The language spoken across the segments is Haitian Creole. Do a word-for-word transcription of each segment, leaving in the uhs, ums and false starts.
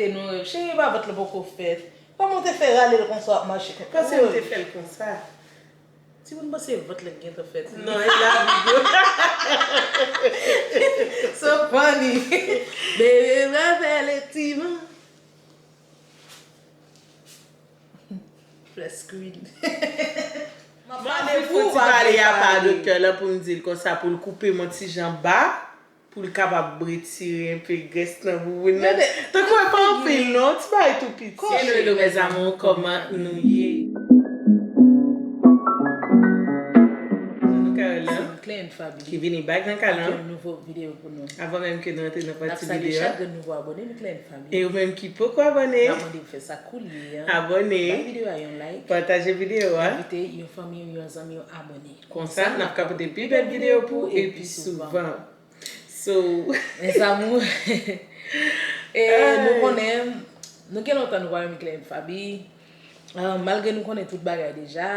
E nou reve. Cheri, pa vant lan poko fèt. Kòman w te fè rale l konsa w ap mache? Kòman w te fè l konsa? Timoun panse vant lan gentan fèt. Non, e la video. So funny. Bebe, m ap fè l timoun. Flat screen. M ap mande pou ti pale a pa doktè lan pou m di l konsa pou l koupe m yon ti jan ba, pou l kapab retire enpe grès nan bouboun nan. Tankou e pa anpil non, ti bagay tou piti. Hello, hello, mes amours, kòman nou ye? Jan nou ka wè la, ki vini back nan kay lan. Yon nouvo videyo pou nou. Avan menm ke nou antre nan pati videyo a. N ap salye chak grenn nouvo abòne nou, Claire Family. E ou menm ki poko abòne, n ap mande w fè sa koulye a. Abòne. Bay videyo a yon like. Pataje videyo a. Envite yon fanmi w, yon zanmi w abòne. Konsa, n ap ka pote pi bèl videyo pou ou e pi souvan. So, mes amours, e nou konnen, nou gen lontan nou pa renmen Claire Family. Ah, malgre nou konnen tout bagay deja,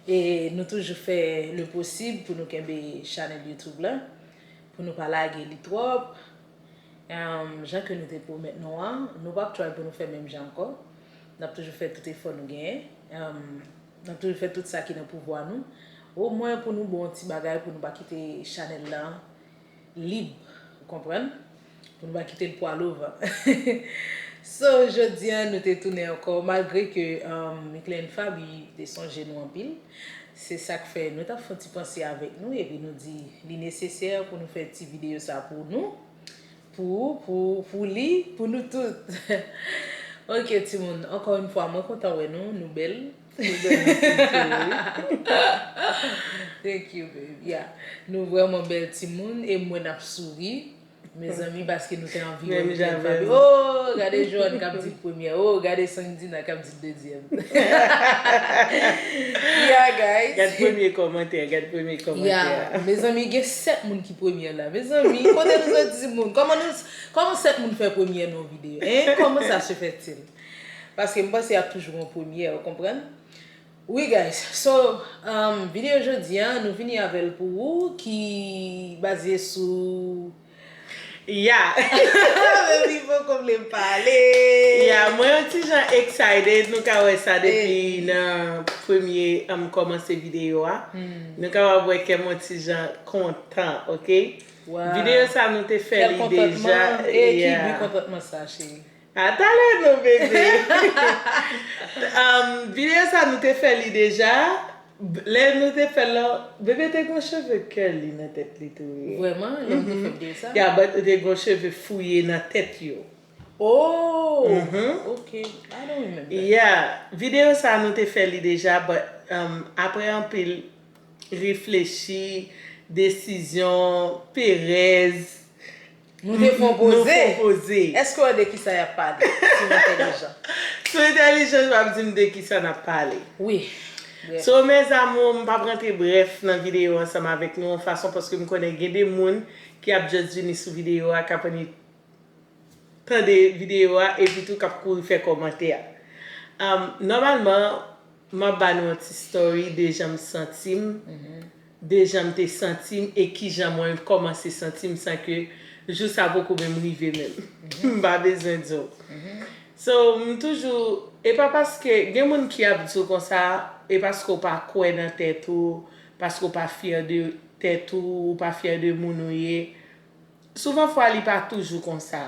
e nou toujou fè le posib pou nou kenbe chanèl YouTube la, pou nou pa lage li twòp. Em, jan ke nou te pwomèt nou an, nou p ap try pou nou fè menm jan ankò. N ap toujou fè tout efò nou genyen. Em, n ap toujou fè tout sa ki nan pouvwa nou. Omwen pou nou bon ti bagay, pou nou pa kite chanèl lan lib, ou konprann? Pou nou pa kite l pwale o van. So, jodi a, nou te tounen ankò, malgre ke, um, Mickley and Faby te sonje nou anpil. Se sa k fè nou t ap fè yon ti panse avèk nou, epi nou di li nesesè pou nou fè ti videyo sa pou nou, pou, pou, pou li, pou nou tout. Ok, timoun, encore une fois, mwen kontan wè nou, nou bèl. Thank you, babe. Yeah. Nou vrèman bèl timoun e mwen n ap souri. Mezanmi, paske nou te anvi wè Mickley and Faby. Oh, gade Joanne k ap di l premyè. Oh, gade Sandina k ap di l dezyèm. Yeah, guys. Gad premye kòmantè, gad premye kòmantè. Yeah, mezanmi, gen sèt moun ki premyè la. Mezanmi, kote nou soti timoun? Kòman nou, kòman sèt moun fè premyè nan yon videyo? Hein? Comment ça se fait-il? Paske m panse y ap toujou an premyè, ou konprann? Wi, guys. So, um, videyo jodi a, nou vini avè l pou ou, ki baze sou... Ya. Baby poko vle pale. Ya, mwen yon ti jan excited, nou ka wè sa depi nan premye, um, kòmanse videyo a. Nou kapab wè kè m yon ti jan kontan, ok? Wow. Videyo sa nou te fè li deja. Kèl kontantman, e ki bi kontantman sa, cheri? A talè non, bebe. Um, videyo sa nou te fè li deja. B-, lè nou te fè l la, bebe te gon cheve curly nan tèt li tou, wi. Vrèman? Lè nou te fè videyo sa? Ya, but te gon cheve fouye nan tèt yo. Oh! Ok. I don't remember. Yeah. Videyo sa nou te fè li deja, but, um, apre anpil reflechi, desizyon, perèz, nou te fè yon poze. Èske w wè de kisa y ap pale? Sou entèlijans. Sou entèlijans, w ap di m de kisa n ap pale. Wi. Brèf. So, mes amours, m p ap rantre brèf nan videyo ansanm avèk nou yon fason, paske m konnen gen de moun ki ap just vini sou videyo a, k ap annik tande videyo a, epi tou k ap kouri fè kòmantè a. Um, nòmalman, m ap ba nou yon ti story de jan m santi m, de jan m te santi m, e kijan mwen kòmanse santi m san ke jou sa poko menm rive menm. M pa bezwen di w. So, m toujou, e pa paske gen moun ki ap di w konsa, e paske w pa kwè nan tèt ou, paske w pa fyè de tèt ou, ou pa fyè de moun ou ye. Souvan fwa, li pa toujou konsa.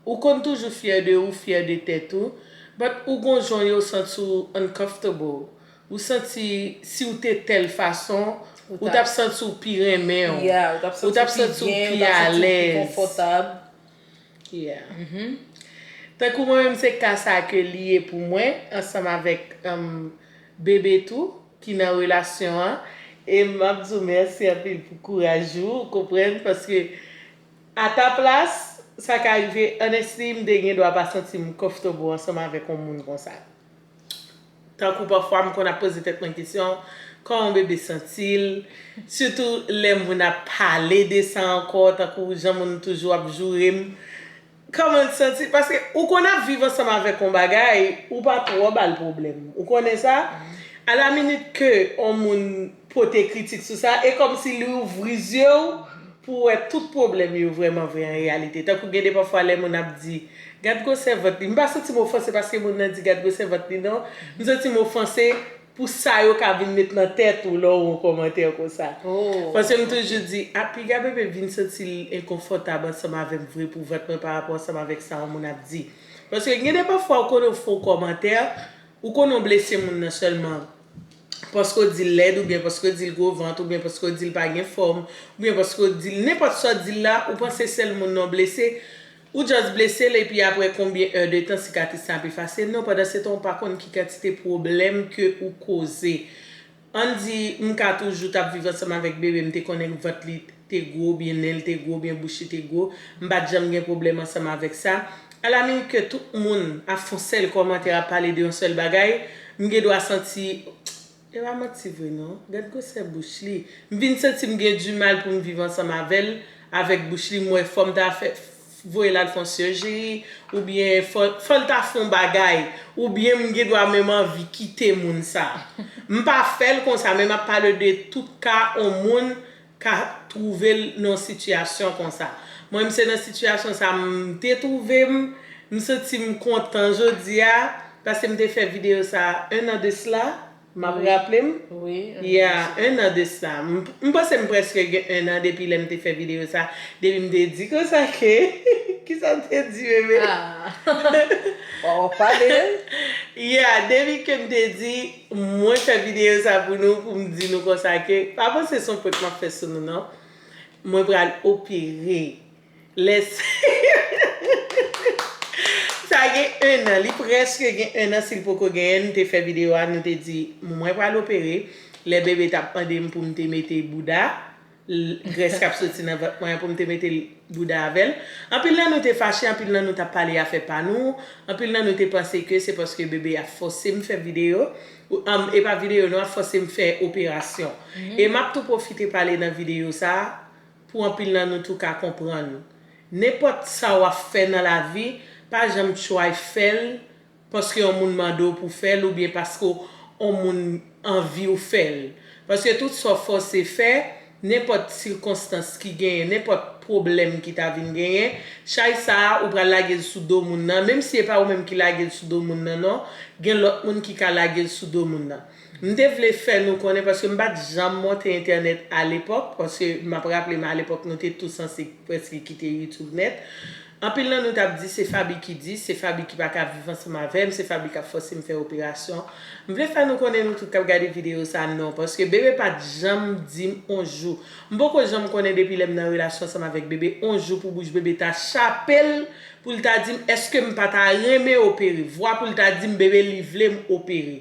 Ou konn toujou fyè de ou, fyè de tèt ou, but ou gon jan w santi w uncomfortable. Ou santi si w te tèl fason, ou t ap santi w pi renmen w. Yeah, ou t ap santi w pi alèz. Ou t ap santi w pi konfòtab. Yeah. Tankou mwen menm, se ka sa ke li ye pou mwen, ansanm avèk, um, bebe tou, ki nan relasyon an. E m ap di w mèsi anpil pou kouraj ou, ou konprann, paske a ta plas, sa ka rive, honestly, m te gen dwa pa santi m comfortable ansanm avèk yon moun konsa. Tankou pafwa, m konn ap poze tèt mwen kesyon, kòman bebe santi l? Sitou lè moun ap pale de sa ankò, tankou jan moun toujou ap joure m. Kòman l santi? Paske ou konn ap viv ansanm avèk yon bagay, ou pa twò ba l pwoblèm. Ou konnen sa? A la minit ke yon moun pote kritik sou sa, e kòmsi li ouvri zye w pou w wè tout pwoblèm yo vrèman vre an reyalite. Tankou gen de pafwa lè moun ap di, Gad gwosè vant li. M pa santi m ofanse paske moun nan di gad gwosè vant li, non. M santi m ofanse pou sa yo ka vin met nan tèt ou lè w wè yon kòmantè konsa. Paske m toujou di, a, piga bebe vin santi l enkonfòtab ansanm avè m vre pou vant mwen pa rapò ansanm avèk sa yon moun ap di. Paske gen de pafwa ou konnen w fè yon kòmantè, ou konnen w blese moun nan sèlman. Paske w di l lèd, oubyen paske w di l gwo vant, oubyen paske w di l pa gen fòm, oubyen paske w di l nenpòt sa w di l la, ou panse sèl moun nan w blese, ou just blese l, epi aprè konbyen è de tan sikatris lan ap efase? Non, pandan se tan ou pa konn ki kantite pwoblèm ke ou koze. Ann di, m ka toujou t ap viv ansanm avèk bebe, m te konnen vant li te gwo, oubyen nen l te gwo, oubyen bouch li te gwo, m pa t janm gen pwoblèm ansanm avèk sa. Alaminit ke tout moun ap fè yon sèl kòmantè, ap pale de yon sèl bagay, m gen dwa santi, e pa manti vre non, gad gwosè bouch li. M vin santi m gen dimal pou m viv ansanm avè l, avèk bouch li, m wè fò m ta fè, voye l al fè yon sèjeri, oubyen fò, fò l ta fè yon bagay, oubyen m gen dwa menm anvi kite moun sa. M pa fè l konsa, men m ap pale de tout ka yon moun ka twouve l nan yon sitiyasyon konsa. Mwen menm se nan sitiyasyon sa m te twouve m, m santi m kontan jodi a, paske m te fè videyo sa en an de sila, m ap raple m. Yeah, en an de sila. M, m panse m prèske gen en an depi lè m te fè videyo sa, depi m te di konsa ke, kisa m te di, bebe? Wa w ap pale. Yeah, depi ke m te di, mwen fè videyo sa pou nou, pou m di nou konsa ke, pa panse se yon prank m ap fè sou nou, non. Mwen pral opere. Lè sa gen en an, li prèske gen en an, si l poko genyen, nou te fè videyo a, nou te di, mwen pral opere. Lè bebe t ap mande m pou m te mete bouda, l, grès k ap soti nan vant mwen an, pou m te mete l bouda avè l. Anpil nan nou te fache, anpil nan nou t ap pale afè pa nou, anpil nan nou te panse ke se paske bebe ap fòse m fè videyo, ou, um, e pa videyo non, ap fòse m fè operasyon. E m ap tou pwofite pale nan videyo sa a, pou anpil nan nou tou ka konprann. Nenpòt sa w ap fè nan lavi, pa janm try fè l paske yon moun mande w pou fè l oubyen paske yon moun anvi w fè l. Paske tout sa w fòse fè, nenpòt sikonstans ki genyen, nenpòt pwoblèm ki ta vin genyen, chay sa a, ou pral lage l sou do moun nan, menm si e pa ou menm ki lage l sou do moun nan non, gen lòt moun ki ka lage l sou do moun nan. M te vle fè nou konnen, paske m pa t janm monte entènèt alepòk, paske m ap raple m alepòk nou te tou sanse prèske kite YouTube nèt. Anpil nan nou t ap di se Faby ki di, se Faby ki pa ka viv ansanm avè m, se Faby k ap fòse m fè operasyon. M vle fè nou konnen nou tout k ap gade videyo sa non, paske bebe pa t janm di m on jou. M poko janm konnen depi lè m nan relasyon ansanm avèk bebe, on jou pou bouch bebe ta chape l, pou l ta di m èske m pa ta renmen opere. Vwa pou l ta di m bebe li vle m opere.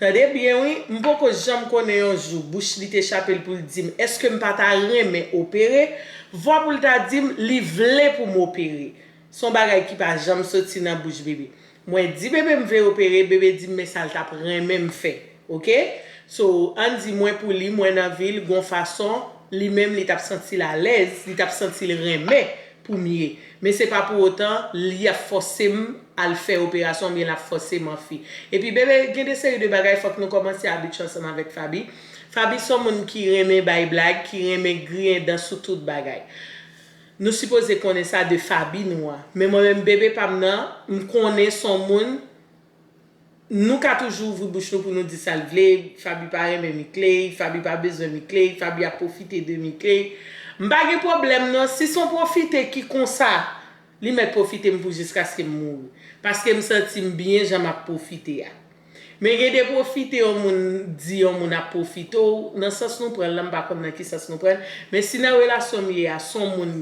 Tande byen wi, m poko janm konnen yon jou bouch li te chape l pou l di m èske m pa ta renmen opere, vwa pou l ta di m li vle pou m opere. Se yon bagay ki pa janm soti nan bouch bebe. Mwen di bebe m vle opere, bebe di m men sa l t ap renmen m fè. Oke? So, ann di mwen pou li, mwen nan vi l, gon fason, li menm li t ap santi l alèz, li t ap santi l renmen pou m ye. Men se pa pou otan li ap fòse m al fè operasyon oubyen l ap fòse m anvi. Epi bebe, gen de seri de bagay fòk nou kòmanse abitye ansanm avèk Faby. Faby se yon moun ki renmen bay blag, ki renmen griyen dan sou tout bagay. Nou sipoze konnen sa de Faby nou an. Men mwen menm bebe pa m nan, m konnen se yon moun Nou ka toujou ouvri bouch nou pou nou di sa l vle, Faby pa renmen Mickley, Faby pa bezwen Mickley, Faby ap pwofite de Mickley. M pa gen pwoblèm non, si se yon pwofite ki konsa, li mèt pwofite m pou jiskaske m mouri. Paske m santi m byen jan m ap pwofite a. Men gen de pwofite yon moun di yon moun ap pwofite w, nan sans nou pran l lan, m pa konn nan ki sans nou pran l, men si nan relasyon m ye a, se yon moun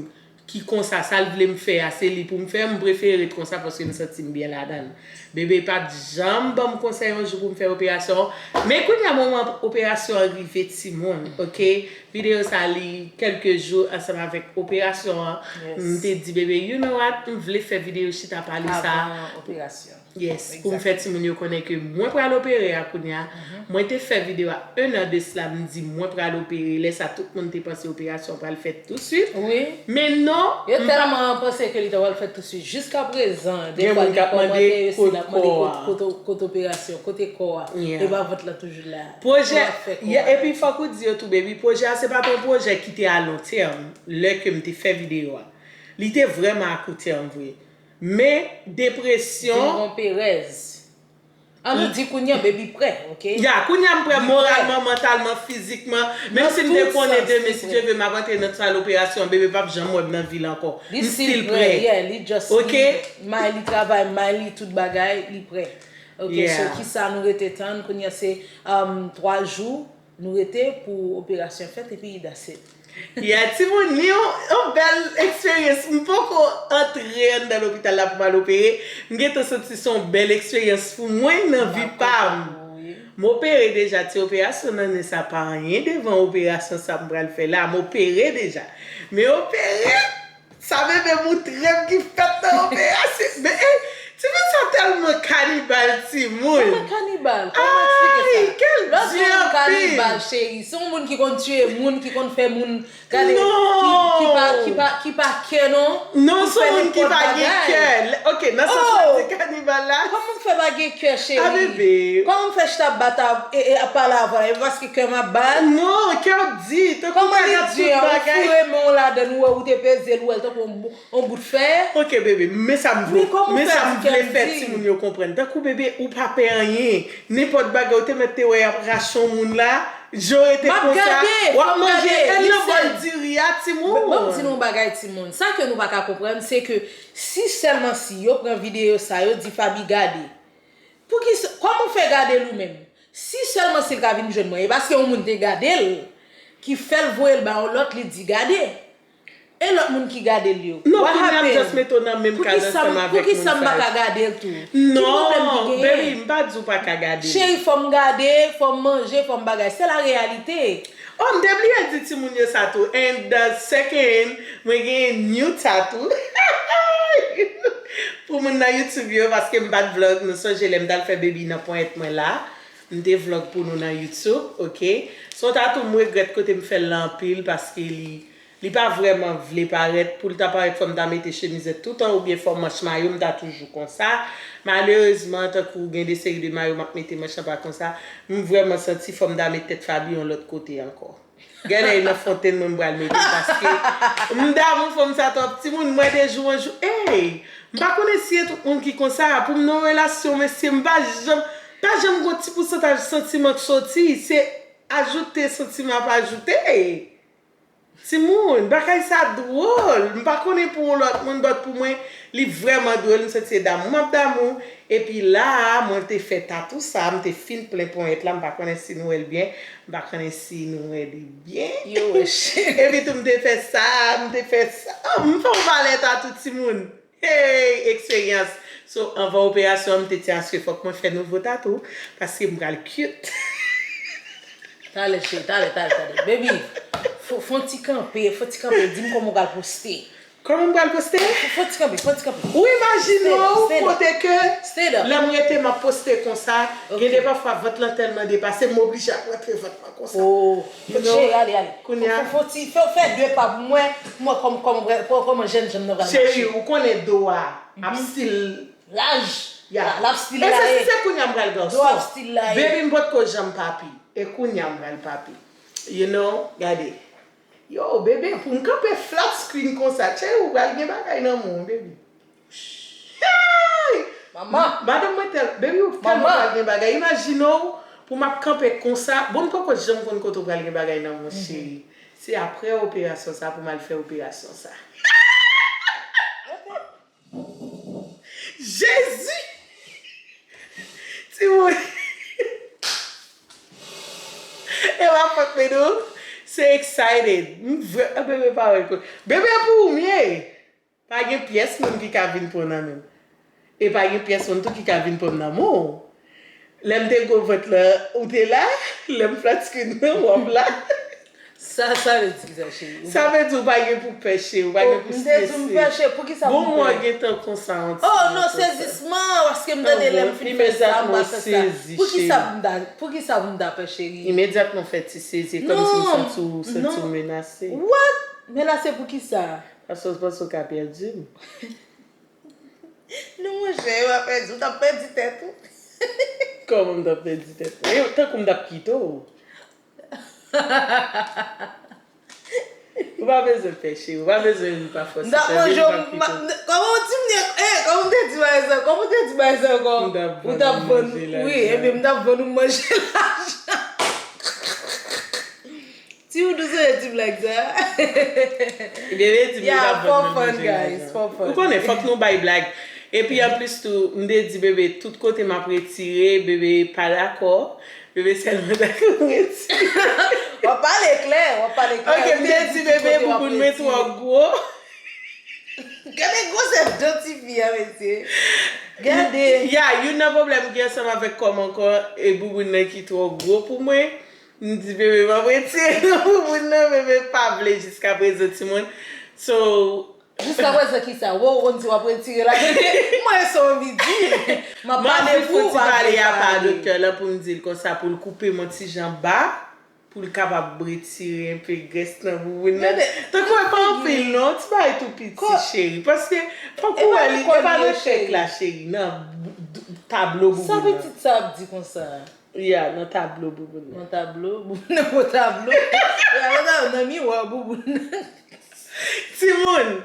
ki konsa, sa l vle m fè a, se li pou m fè, m prefere ret konsa paske m santi m byen ladan l. Bebe pa t janm ban m konsèy yon jou pou m fè operasyon. Men kounye a moman operasyon an rive timoun, oke? Videyo sa li kèlke jou ansanm avèk operasyon an. M te di bebe, you know what, m vle fè videyo chita pale sa. Avan operasyon. Yes, pou m fè timoun yo konnen ke mwen pral opere a kounye a. Mwen te fè videyo a en an de sila, m di mwen pral opere. Lè sa tout moun te panse operasyon pral fèt touswit. Wi. Men non. Yo tèlman panse ke li ta pral fèt touswit. Jiskaprezan, defwa gen kòmantè yo si n ap mande kote operasyon, kote kò a. E pa vant lan toujou la. Pwojè, epi fòk ou di yo tou, baby, pwojè a se pa t yon pwojè ki te a lon tèm, lè ke m te fè videyo a. Li te vrèman a kou tèm vre. Men depresyon. Di gon perèz. An nou di kounye a, baby prè, ok? Ya, kounye a m prè moralman, mantalman, fizikman. Menm si m te konnen demen, si Dye vle, m ap antre nan sal operasyon, baby p ap janm wè m nan vi l ankò. M still prè. Ok? Li travay, may li, tout bagay, li prè. Ok, so kisa nou rete tann? Kounye a se um, twa jou nou rete pou operasyon fèt epi that's it. Ya, timoun, li yon, yon bèl eksperyans. M poko antre anndan lopital la pou m al opere. M gentan santi se yon bèl eksperyans pou mwen nan vi pa m. M opere deja, ti operasyon nan nen sa pa anyen devan operasyon sa m pral fè la. M opere deja. Men opere, sa bebe moutre m ki fèt nan operasyon. Men, eh, timoun sa tèlman kanibal, timoun. Kòman kanibal? Kòman eksplike sa? Lè w di yon moun kanibal, cheri, se yon moun ki konn tiye moun, ki konn fè moun, gade, ki, ki pa, ki pa, ki pa kè non. Non, se yon moun ki pa gen kè. Ok, nan sans sa w di kanibal la. Kòman m fè pa gen kè, cheri? Kòman m fè chita bat ap, e, e, ap pale avè l? E paske kè m ap bat? Non, kè w di, tankou bagay ap tout bagay. Ou foure men w ladan, ou wè, ou te peze l, ou wè l tankou yon bou-, yon bout fè. Ok, bebe, men sa m vle, men sa m vle fè timoun yo konprann. Tankou bebe, ou pa pè anyen. Nenpòt bagay, ou te mèt te wè y ap rache yon moun la, jan w rete konsa, w ap manje, e nan bòl diri a, timoun. Ban m di nou yon bagay, timoun. Sa ke nou pa ka konprann, se ke si sèlman si yo pran videyo sa, yo di Faby gade. Poukisa, kòman w fè gade l ou menm? Si sèlman si l ka vin jwenn mwen, e paske yon moun te gade l, ki fè l voye l ba yon lòt, li di gade. E lòt moun ki gade l yo? Non, kounye a m just mete w nan menm kay ansanm avèk moun sa yo. Poukisa m pa ka gade l tou? Non, baby, m pa di w pa ka gade l. Cheri, fò m gade, fò m manje, fò m bagay. Se la reyalite. Oh, m te bliye di timoun yo sa tou. And the second, mwen gen new tattoo. Pou moun nan YouTube yo, paske m pa t vlog, nou sonje lè m t al fè baby nan ponyèt mwen la. M te vlog pou nou nan YouTube, ok? Se yon tatou m regrèt kote m fè l la anpil paske li, li pa vrèman vle parèt. Pou l ta parèt, fò m ta mete chemizèt toutan oubyen fò manch mayo m ta toujou konsa. Malerezman, tankou gen de seri de mayo m ap mete manch lan pa konsa, m vrèman santi fò m ta met tèt Faby yon lòt kote ankò. Gade nan fontenn mwen m pral mete l paske m damou fanm sa twòp timoun, m wè de jou an jou. Ey! M pa konnen si e tout moun ki konsa, pou m nan yon relasyon, mesye, m pa janm, pa janm gon ti pousantaj santiman k soti, se ajoute santiman ap ajoute. Timoun, bagay sa dwòl. M pa konnen pou yon lòt moun, but pou mwen, li vrèman dwòl. M santi se damou m ap damou. Epi la a, mwen te fè tatou sa, m te fin plen ponyèt la, m pa konnen si nou wè l byen, m pa konnen si nou wè li byen. Epi tou m te fè sa, m te fè sa. Oh, m fè yon valè tatou timoun. Hey, eksperyans. So, anvan operasyon an, m te di aske fòk mwen fè nouvo tatou, paske m pral cute. Talè, cheri, talè, talè, talè. Baby, fò, fò ti kanpe, fò ti kanpe, di m kòman w pral poste. Kòman m pral poste? Fò ti kanpe, fò ti kanpe. Ou imajine w kote ke lè m rete m ap poste konsa, gen de pafwa vant lan tèlman depase, m oblije ap rantre vant lan konsa. Oh, cheri, ale, ale. Kounye a. Fò, fò ti, fè, fè de pa pou mwen, pou mwen kòm, kòm, kòm, kòman jèn janm nan pral mache. Cheri, ou konnen do a ap still laj. Ya. L ap still laye. E se si se kounye a m pral gason. Do a ap still laye. Baby, m potko janm papi. E kounye a m pral papi. You know, gade. Yo, bebe, pou m kanpe flat screen konsa, cheri, ou pral gen bagay nan men w, bebe. Hey! Manman! Madanm mwen tèl, bebe, ou tèlman pral gen bagay. Imajine w, pou m ap kanpe konsa. Bon, m poko janm konn kote w pral gen bagay nan men w, cheri. Se aprè operasyon sa pou m al fè operasyon sa. Jezi! Timoun. E pa fòt mwen non. Se excited. M vrè, ah, bebe pa wè ko-, bebe pou ou m ye. Pa gen pyès moun ki ka vin pran nan men m. E pa gen pyès moun tou ki ka vin pran nan men w. Lè m te gwo vant lan, ou te la? Lè m flat screen nan, w ap la? Sa, sa vle di kisa, cheri? Sa vle di ou pa gen pou pè, cheri, ou pa gen pou strese. M te di w m pè, cheri, poukisa pou m pè? Bon, mwen gentan konsa yon ti jan konsa. Oh, non, sezisman, paske m tande lè m fin fè sa, m pa fè sa. Poukisa pou m ta, poukisa pou m ta pè, cheri? Imedyatman fè ti sezi, e kòmsi m santi w, santi w menase. What? Menase poukisa? Paske w panse w ka pèdi m. Non, monchè, yo pa pèdi, ou t ap pèdi tèt ou. Kòman m t ap pèdi tèt mwen? E tankou m t ap kite w. Ou Pa bezwen pè, cheri. Ou pa bezwen ri pa fòse. M t ap manje w, m pa kite w. Kòman w di m, eh, kòman w te di bagay sa? Kòman w te di bagay sa ankò? M t ap vann ou manje lajan. Wi, ebyen, m t ap vann ou manje lajan. Ti ou dou sou ti blag sa. Bebe di m li t ap vann mwen manje lajan. Ou konnen, fòk nou bay blag. Epi anplis tou, m te di bebe, tout kote m ap retire, bebe pa dakò. Bebe sèlman dakò m retire. W ap pale klè, w ap pale klè. Ok, m te di bebe bouboun mwen twò gwo. Gade gwosè dan tifi a, mesye. Gade. Ya, youn nan pwoblèm ki ansanm avèk kò m ankò, e bouboun nan ki twò gwo pou mwen. M di bebe m ap retire nan bouboun nan, bebe pa vle jiskaprezan timoun. So, jiskaprezan kisa? Wo, ou konn si w ap retire la, bebe. Mwen se w anvi di. M ap pale pou ou, pa vle pale. Mwen anvi fon ti pale a pa doktè la pou m di l konsa pou l koupe m yon ti jan ba, pou l kapab retire enpe grès nan bouboun nan. Tankou e pa anpil non, ti bagay tou piti, cheri. Paske fòk ou wè li, e pa nan chèk la, cheri, nan tablo bouboun nan. Sa pitit sa ap di konsa? Ya, nan tablo bouboun nan. Nan tablo, bouboun nan, nan tablo. Ya, nan tablo, nan miwa bouboun nan. Timoun,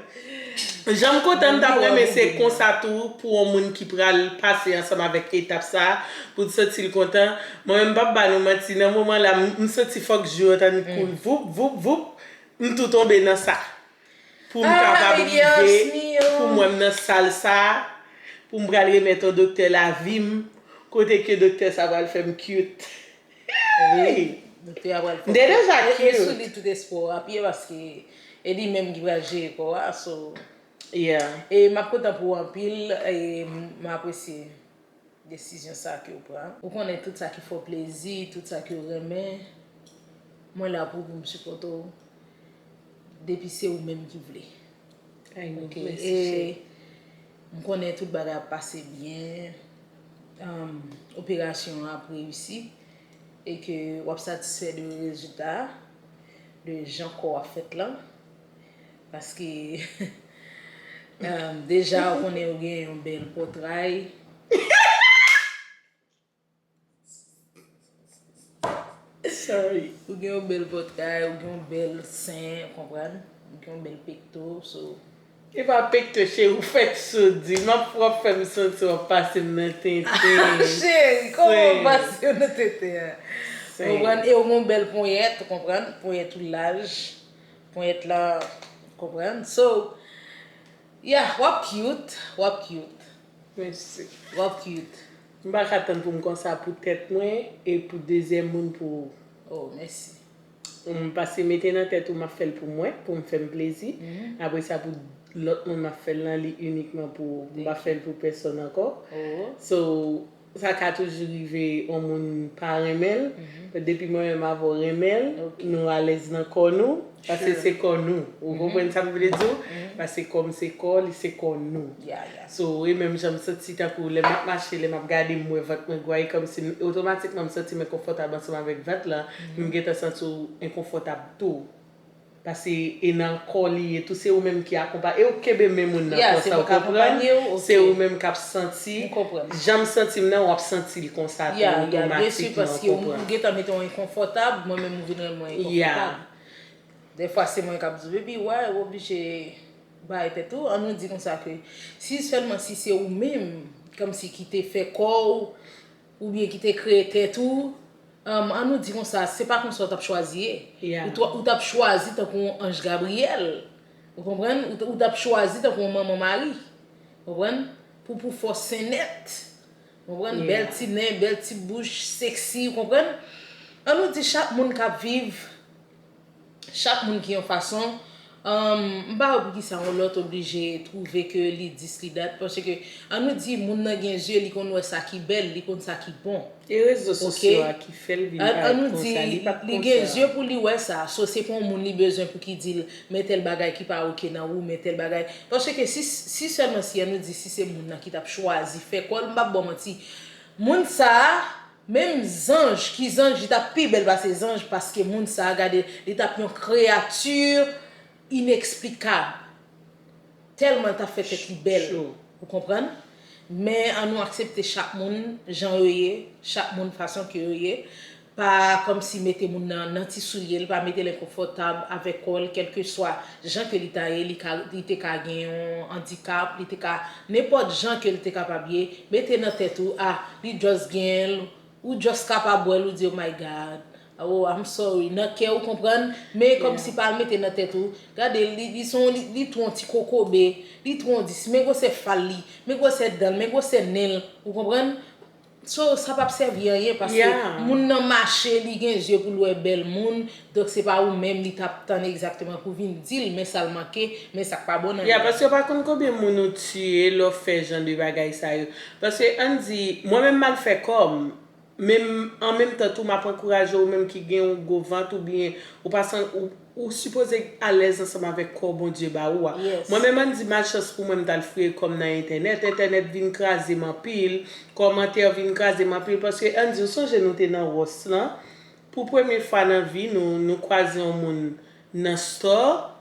jan m kontan, m t ap renmen se konsa tou pou yon moun ki pral pase ansanm avèk etap sa a, pou l santi l kontan. Mwen menm, m p ap ba nou manti, nan moman la, m, m santi fòk jou yo t annik kouri voup, voup, voup, m tou tonbe nan sa. Pou m kapab rive, pou m wè m nan sal sa, pou m pral remèt yon doktè lavi m, kote ke doktè sa pral fè m cute. Wi, doktè a pral fè w cute. M te deja cute. E sou li tout espwa w ap ye paske e li menm ki pral jere kò a, so. Yeah. E m ap kontan pou ou anpil, e m apresye desizyon sa ke w pran. Ou konnen tout sa ki fè w plezi, tout sa ke w renmen, mwen la pou, pou m sipòte w depi se ou menm ki vle. Ay, ok, mèsi, e cheri. M konnen tout bagay ap pase byen, um, operasyon an ap reyisi e ke w ap satisfè de rezilta a, de jan kò w ap fèt lan. Paske, um, deja ou konnen ou gen yon bèl pòtray. Sorry. Ou gen yon bèl pòtray, ou gen yon bèl sen, ou konprann? Ou gen yon bèl pekto, so. E pa pekto, cheri, ou fèk sou di. M ap, w ap fè m santi w ap pase m nan tenten. Cheri, kòman w pase w nan tenten an? Konprann? E ou gen yon bèl ponyèt, ou konprann? Ponyèt ou laj. Ponyèt la, konprann? So, yeah, w ap cute, w ap cute. Mèsi. W ap cute. M pa ka tann pou m konsa pou tèt mwen e pou dezyèm moun pou ou. Oh, mèsi. M pase mete nan tèt ou m ap fè l pou mwen, pou m fè m plezi. Mhm. Apre sa, pou lòt moun m ap fè l lan, li inikman pou ou. M pa fè l pou pèsonn ankò. Oh. So, sa ka toujou rive yon moun pa renmen l. Mhm. But depi mwen menm avè w renmen l, ok, nou alèz nan kò nou. Paske se kò nou. Ou konprann sa m vle di w? Mhm. Paske kò m se kò, li se kò nou. Yeah, yeah. So, e menm jan m santi tankou lè m ap mache, lè m ap gade m, m wè vant mwen gwo a, e kòmsi m, otomatikman m santi m enkonfòtab ansanm avèk vant lan, mhm, men m gentan santi w enkonfòtab tou. Paske e nan kò li ye tou, se ou menm ki akonpaye, e ou kenbe men moun nan konsa, ou konprann? Se ou menm k ap santi, jan m santi m nan, w ap santi l konsa tou, otomatikman, ou konprann? Ya, ya, byen si, paske ou gentan mete w enkonfòtab, mwen menm ou vin rann mwen enkonfòtab. Dèfwa se mwen k ap di w, baby, why ou oblije bay tèt ou? An nou di konsa ke si sèlman si se ou menm, kòmsi ki te fè kò w, oubyen ki te kreye tèt ou, um, an nou di konsa, se pa konsa w t ap chwazi ye. Yeah. Ou t, ou t ap chwazi tankou yon anj Gabriyèl. Ou konprann? Ou t, ou t ap chwazi tankou yon manman Mari. Konprann? Pou, pou fò sen nèt. Konprann? Yeah. Bèl ti nen, bèl ti bouch, seksi, ou konprann? An nou di chak moun k ap viv, chak moun gen yon fason, um, m pa wè poukisa yon lòt oblije twouve ke li dis, li dat, paske, an nou di, moun nan gen zye, li konn wè sa ki bèl, li konn sa ki bon. E rezo sosyo a ki fè l vin parèt konsa, li pa t konsa. An nou di, li gen zye pou li wè sa, so se pa yon moun li bezwen pou ki di l, men tèl bagay ki pa oke nan ou, men tèl bagay. Paske si, si sèlman si, an nou di, si se moun nan ki t ap chwazi fè kò l, m p ap ba w manti, moun sa a, menm zanj, ki zanj, li t ap pi bèl pase zanj, paske moun sa a, gade, li t ap yon kreyati ineksplikab. Tèlman l t ap fè tèt li bèl. Ou konprann? Men an nou aksepte chak moun jan yo ye, chak moun fason ke yo ye. pa kòmsi mete moun nan nan ti soulye l, pa mete l enkonfòtab avèk kò l, kèlkeswa jan ke li ta ye, li ka, li te ka gen yon andikap, li te ka, nenpòt jan ke l te kapab ye, mete nan tèt ou, ah, li just gen l, ou just kapab wè l, ou di, "Oh my God, oh, I'm sorry," nan kè ou, konprann, men kòmsi pa mete nan tèt ou, gade, li, li, se yon, li, li tou yon ti kokobe, li tou yon dis, men gwosè fal li, men gwosè dan l, men gwosè nen l, ou konprann? So, sa p ap sèvi anyen, paske moun nan mache, li gen zye pou l wè bèl moun, donk se pa ou menm li t ap tann egzakteman pou vin di l, men sa l manke, men sa k pa bon nan li. Ya, paske yo pa konn konbyen moun ou tiye lè w fè jan de bagay sa yo. Paske, ann di, mwen menm m al fè kò m, men m, an menm tan tou, m ap ankouraje ou menm ki gen yon gwo vant oubyen ou pa san, ou, ou sipoze alèz ansanm avèk kò Bondye ba ou a. Mwen menm, ann di, malchans pou mwen, m t al fouye kò m nan entènèt. Entènèt vin kraze m anpil. Kòmantè vin kraze m anpil, paske ann di, w sonje nou te nan Wòs lan, pou premye fwa nan vi nou, nou kwaze yon moun nan store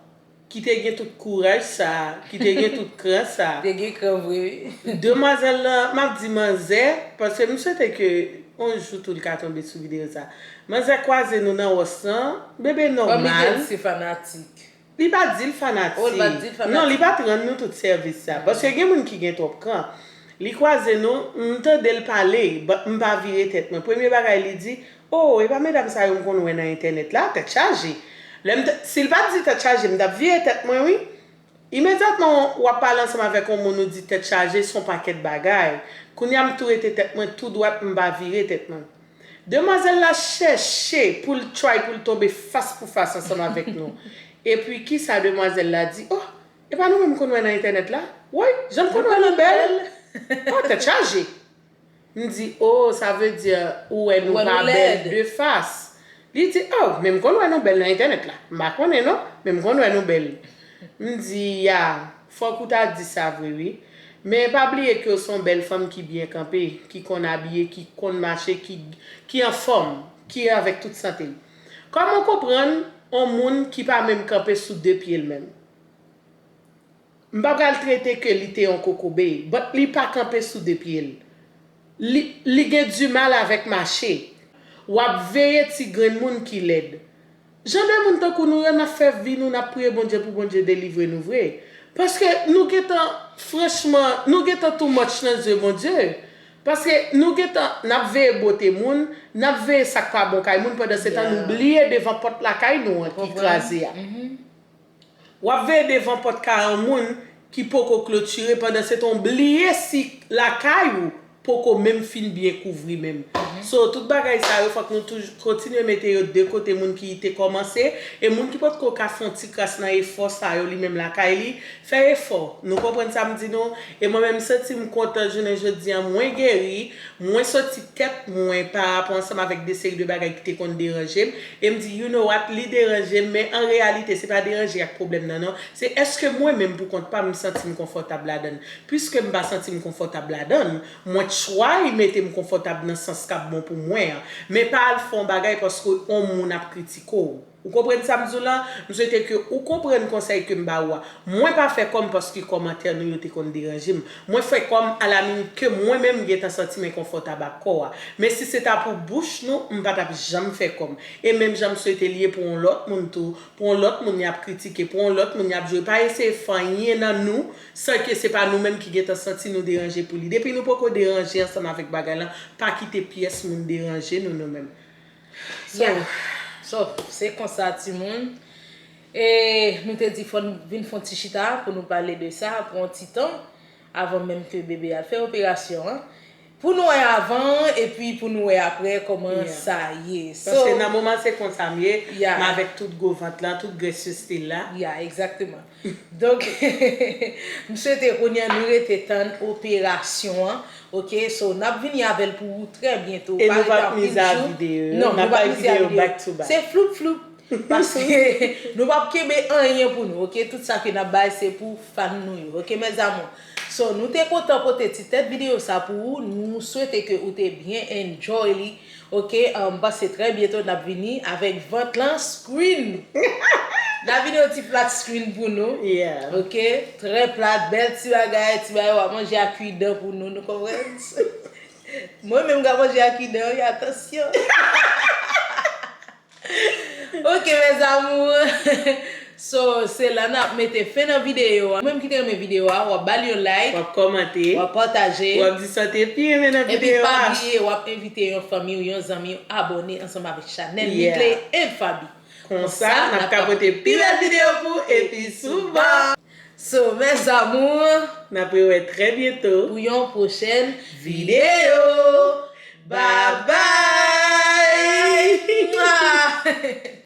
ki te gen tout kouraj sa, ki te gen tout kran sa. Te gen kran vre, wi. Demwazèl lan, m ap di manzè, paske m swete ke yon jou tou l ka tonbe sou videyo sa. Manzè kwaze nou nan Wòs lan, bebe nòmal. Kòm li di l se fanatik. Li pa di l fanatik. Oh, li pa di l fanatik. Non, li pa t rann nou tout sèvis sa. Paske gen moun ki gen twòp kran. Li kwaze nou, m tande l pale, but m pa vire tèt mwen. Premye bagay li di, "Oh, e pa medam sa yo m konn wè nan entènèt la, tèt chaje." Lè m t, si l pa t di tèt chaje, m t ap vire tèt mwen, wi. Imedyatman w ap pale ansanm avèk yon moun, ou di tèt chaje, se yon pakèt bagay. Kounye a, m tou rete tèt mwen tou dwat, m pa vire tèt mwen. Demwazèl la chèche pou l try pou l tonbe fas pou fas ansanm avèk nou. Epi kisa demwazèl la di? Oh, e pa nou menm m konn wè nan entènèt la? Woy, jan m konn wè nou bèl. Oh, tèt chaje. M di, oh, sa vle di ou wè nou pa bèl de fas. Li di, oh, men m konn wè nou bèl nan entènèt la. M pa konnen non, men m konn wè nou bèl. M di, ya, fòk ou ta di sa vre wi. Men pa bliye ke w se yon bèl fanm ki byen kanpe, ki konn abiye, ki konn mache, ki, ki anfòm, ki avèk tout sante l. Kòman w konprann yon moun ki pa menm kanpe sou de pye l menm? M pa pral trete ke li te yon kokobe, but li pa kanpe sou de pye l. Li, li gen dimal avèk mache. W ap veye ti grenn moun ki lèd. Jan de moun tankou nou yo, n ap fè vi nou, n ap priye Bondye pou Bondye delivre nou vre. Paske nou gentan, franchman, nou gentan too much nan zye Bondye. Paske nou gentan, n ap veye bote moun, n ap veye sa k pa bon kay moun, pandan se tan nou bliye devan pòt lakay nou an ki kraze a. W ap veye devan pòt kay yon moun ki poko klotire, pandan se tan w bliye si lakay ou poko menm fin byen kouvri menm. So, tout bagay sa yo, fòk nou toujou kontinye mete yo de kote, moun ki te kòmanse, e moun ki potko ka fè yon ti kras nan efò sa yo li menm lakay li, fè efò. Nou konprann sa m di nou? E mwen menm, m santi m kontan jounen jodi a, mwen geri, mwen soti tèt mwen pa rapò ansanm avèk de seri de bagay ki te konn deranje m, e m di, you know what, li deranje m, men an reyalite, se pa deranje ak pwoblèm nan, non. Se èske mwen menm pou kont pa m, m santi m konfòtab ladan l. Piske m pa santi m konfòtab ladan l, mwen try mete m konfòtab nan sans k ap bon pou mwen an. Men pa al fè yon bagay paske yon moun ap kritike w. Ou konprann sa m di w lan? M swete ke ou konprann konsèy ke m ba ou a. Mwen pa fè kò m paske kòmantè nou yo te konn deranje m. Mwen fè kò m alaminit ke mwen menm m gentan santi m enkonfòtab ak kò a. Men si se ta pou bouch nou, m pa t ap janm fè kò m. E menm jan m swete l ye pou yon lòt moun tou, pou yon lòt moun y ap kritike, pou yon lòt moun y ap joure. Pa eseye fè anyen nan nou san ke se pa nou menm ki gentan santi nou deranje pou li. Depi nou poko deranje ansanm avèk bagay lan, pa kite pyès moun deranje nou, nou menm. So, yeah. So, se konsa, timoun. E nou te di fò n vin fè yon ti chita pou nou pale de sa pou yon ti tan, avan menm ke bebe al fè operasyon an. Pou nou wè avan, epi pou nou wè apre kòman sa ye. So, paske nan moman se konsa m ye, yeah, m avèk tout gwo vant lan, tout grès yo still la. Yeah, egzakteman. Donk, m swete kounye a nou rete tann operasyon an, oke? So, n ap vini avè l pou ou trè byento. E nou p ap mize a videyo, n ap bay videyo back to back. Se floup floup. Paske nou p ap kenbe anyen pou nou, oke? Tout sa ke n ap bay, se pou fan nou yo, oke, mes amours? So, nou te kontan pote ti tèt videyo sa pou ou. Nou swete ke ou te byen enjoy li. Oke, um, m panse trè byento n ap vini avèk vant lan screen. N ap vini yon ti flat screen pou nou. Yeah. Oke, trè plat, bèl ti bagay, ti bagay w ap manje ak kidan pou nou, nou konprann? Mwen menm m ka manje ak kidan, wi, atansyon. Ok, mes amours. So, se la n ap mete fen nan videyo a. Ou menm ki te renmen videyo a, w ap ba l yon like, w ap kòmante, w ap pataje, w ap di sa w te pi renmen nan videyo a. Epi pa bliye, w ap envite yon fanmi w, yon zanmi w abòne ansanm avèk chanèl Mickley and Faby. Konsa, n ap ka pote pi bèl videyo pou ou epi souvan. So, mes amours, n ap rewè trè byento pou yon pwochèn videyo. Bye bye! Mwah!